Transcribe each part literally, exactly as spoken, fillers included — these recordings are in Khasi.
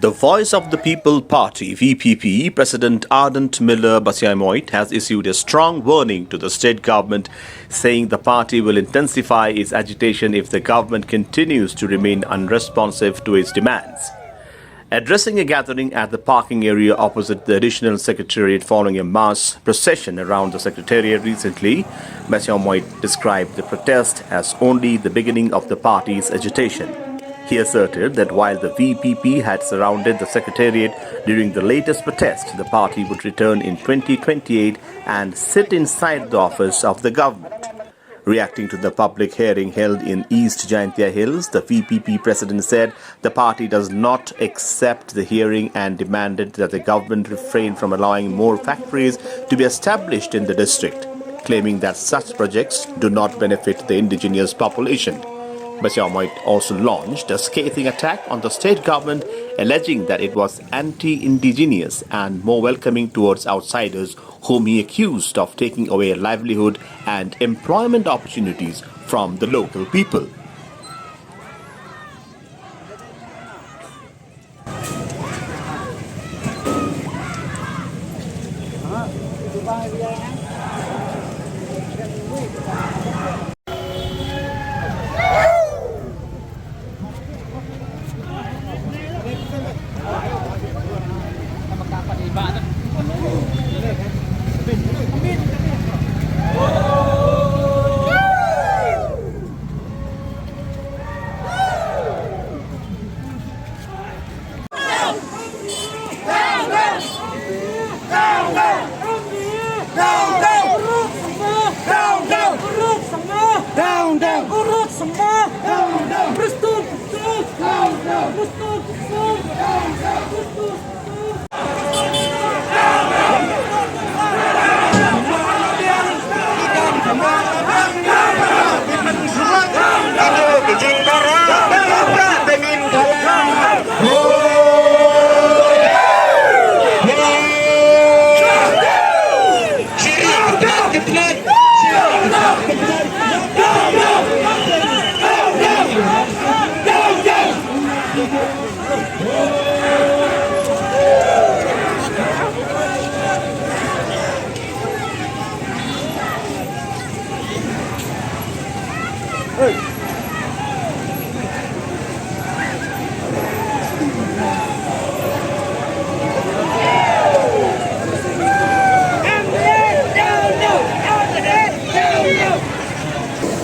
The Voice of the People Party, V P P, President Ardent Miller Basaiawmoit has issued a strong warning to the state government, saying the party will intensify its agitation if the government continues to remain unresponsive to its demands. Addressing a gathering at the parking area opposite the Additional Secretariat following a mass procession around the Secretariat recently, Basaiawmoit described the protest as only the beginning of the party's agitation. He asserted that while the V P P had surrounded the Secretariat during the latest protest, the party would return in twenty twenty-eight and sit inside the office of the government. Reacting to the public hearing held in East Jaintia Hills, the V P P president said the party does not accept the hearing and demanded that the government refrain from allowing more factories to be established in the district, claiming that such projects do not benefit the indigenous population. Basaiawmoit also launched a scathing attack on the state government, alleging that it was anti-indigenous and more welcoming towards outsiders, whom he accused of taking away livelihood and employment opportunities from the local people.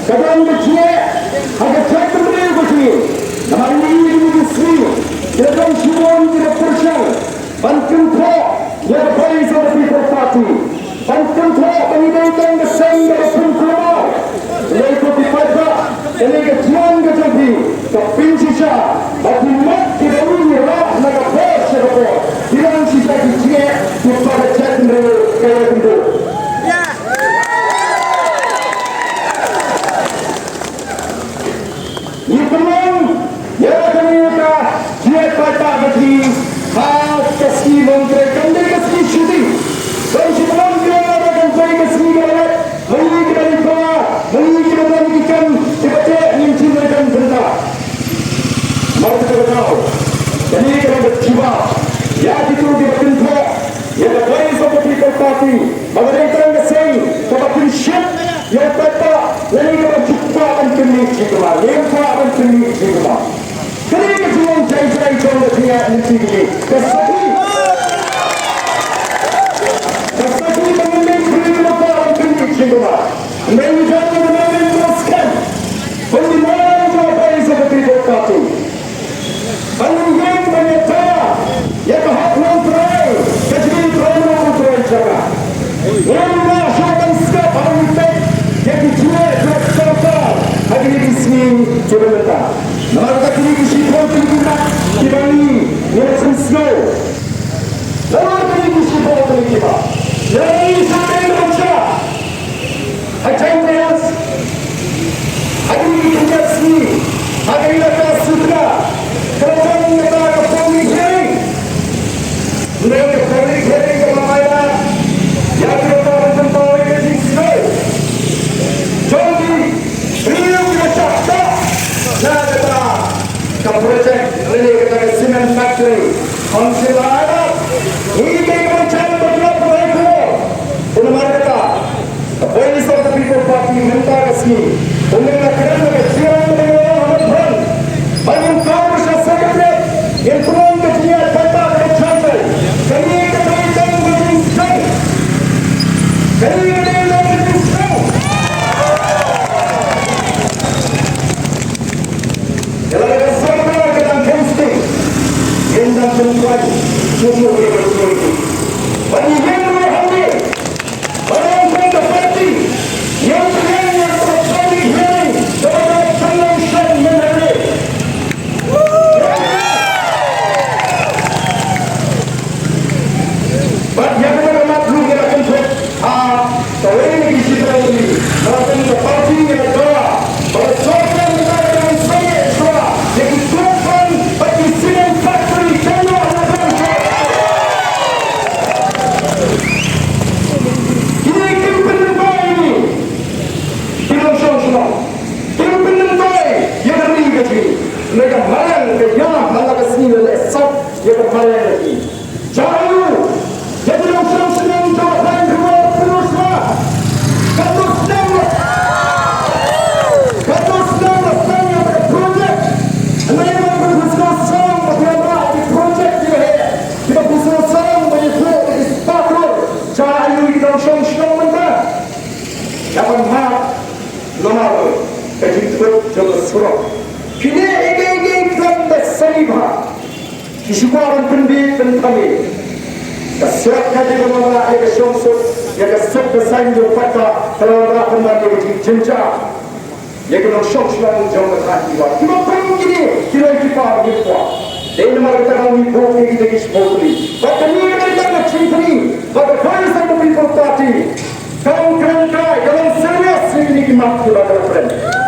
Ka don ka jingeh ha ka jaitbynriew ka jong ngi. Namar ngi ïohi ïa kine ki sngi ki la don shibun ki la pyrshang ban kynthoh ïa ka Voice of the People Party, ban kynthoh ba ngi dei tang ka seng kaba pynkulmar. Hynrei ko ki paidbah, kane ka jingwan ka jong phi ka pynshisha ba phi mut kiba rung rah na ka por sha ka por. Phi nang shisha ki jingeh kiba ka jaitbynriew ka ïakynduh. Ngi pynlong ïa kane ka jingïaid paidbah ka jong ngi ha ka sngi Nongkrem, kam dei ka sngi shuti. Don shibun ki ong ba kan dei ka sngi ba lait, ma ngi kiba ri paidbah, ma ngi kiba don ki kam kiba teh, ngim shym la ïakynduh bynta. Namar kata ka daw, kane ka long ka jubab ïa kito kiba kynthoh ïa ka Voice of the People Party ba ka dei tang ka seng kaba pynshit ïa u paidbah, lane kaba ju kwah ban pynmih jingkulmar, lane kwah ban pynmih jingkulmar. Kane ka jinglong jai jai jong ka jingïaid lynti kane ka sakhi, ka sakhi ba ngin dei ki briew kiba kwah ban pynmih jingkulmar. Hynrei ngi don ka nongrim kaba skhem ba ngi nang jong ka Voice of the People Party. Ba ngin ïeng ban ïada ïa ka hok nongtrei ka jong ngi, trai nongtrei jaka. Ngim lah shuh ban skhem haba ngi peit ïa ki jingeh jong ka sorkar ha kine ki sngi kiba mynta. Namar kata kine ki shiphew tylli ki mat kiba ngi, ngi la pynsngew. Namar kine ki shiphew tylli ki mat, ngi la ïohi sha ka ban sha. Ha Jaintia Hills, ha kine ki khyndiat sngi, ha ka elaka Sutnga, ka la don kata ka public hearing. Hynrei ka public hearing ka la paidbah ïa ki bynta ban pynpaw ïa ka jingsngew jong ki briew kiba shah ktah na kata ka project lane kata ka cement factory. Kum ka kren ka jingïalang ka jingïalang ha Mawphran. Ba ngin kor sha Secretariat, ngin pynlong ka jingïaid paidbah kaba jai jai. Kane ka dei tang ka jingsdang. Kane ka dei tang ka jingsdang. Ka la ka Secretariat ka dang kheiñ sting. Ngin dang pynlong shuh shuh ïa ka jingïalang. Ba ngin ïeng ruh hangne. Kine kim pynlong ïa ngi. Kim long shong shnong. Kim pynlong ïa ka ri ka jong ngi. Ngi ka mariang ka ïa ha la ka sngi la leh sat ïa ka mariang ka jong ngi. Jia aïu ïa ki nongshong shnong jong ka thaiñ Ri Bhoi Pynlong Shnong. Katno snem la, katno snem la sdang ïa ka project. Hynrei ba phi sngewsarong ba phi wanrah ïa ki project kiba heh, kiba phi sngewsarong ba ïa phi ki spah klur. Jia aïu ïa ki nongshong shnong mynta? Ïa ban mad namar ka jingtbit jong ka surok. Kine kiei kiei kiei ki khlem da sani bha. Ki shu kwah ban pynbieit pynthame. Ka surok ka dei ban wanrah ïa ka shongsuk, ïa ka suk ka saiñ jong paidbah, ka la wanrah pynban ïa ka jingjynjar ïa ki nongshong shnong jong ka thaiñ Ri Bhoi. Kiba pynlong kine ki roi ki par ngi kwah. Dei namar kata ka ngi buh ïa kita ki shiphew tylli. Bad kane ka dei tang ka jingpyni ba ka Voice of the People Party ka long kren kai, ka long serious ïa kine ki mat kiba ka la pynlong.